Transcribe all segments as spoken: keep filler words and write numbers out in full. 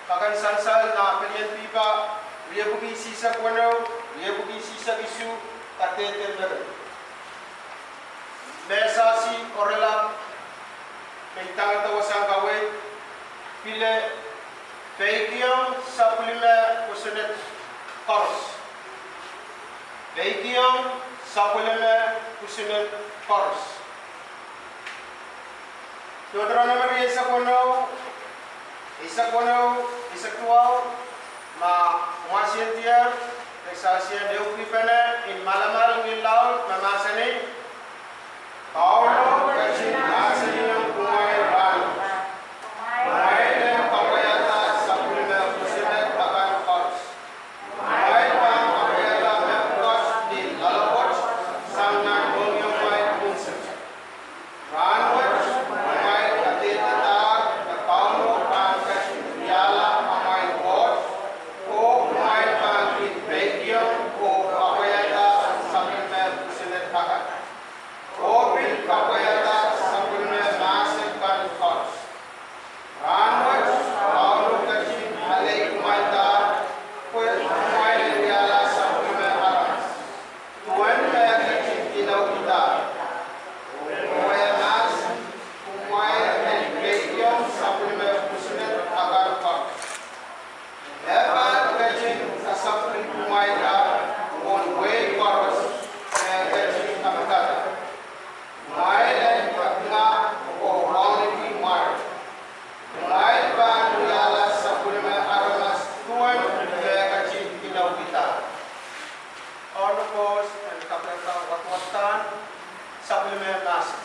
Pakan sansal nan pelien pihpa, riepwiki isihsek weneu, riepwiki isihsek isuh, kadehde meren. Mehsasi oralap me I tangada wasahn kaweid, pil peikiong sapwellime kosonned koaros. Peikiong sapwellime kosonned koaros. Deuteronomi rieisek weneu, eisek weneu, eisek duwau, ma mwasien dier, e sasien ehu kipene en malamal ni laud me mahsanih: Kauno ketin mahsanihong kumwail rahnwet: Kumwail en kapwaiada sapwellime kosonned akan koaros. Kumwail pahn kapwaiada mepwukat ni loalopwoat sang nan mohngiongumwail unsek. Rahnwet kumwail kadehdehdahr me Kauno pahn ketin wiahla amwail Koht, oh kumwail pahn kin peikiong oh kapwaiada sapwellime kosonned akan, oh pil kapwaiada sapwellime mahsen kan koaros. Rahnwet Kauno ketin alehkumwaildahr pwe kumwail en wiahla sapwellime aramas, duwen me e ketin inoukidahr. Oh wia mahsen: Kumwail en peikiong sapwellime kosonned akan koaros. E pahn ketin kasapwilikumwailda mwohn wehi koaros me e ketin kapikada. Kumwail en kapinga oh wauneki mware. Kumwail pahn wiahla sapwellime aramas duwen me e ketin inoukidahr. Ohl koaros en kapikada wadawad kan sapwellime mahsen.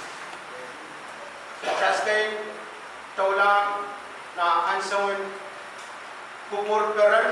Taskei doulahng nan ahnsoun kupwur peren.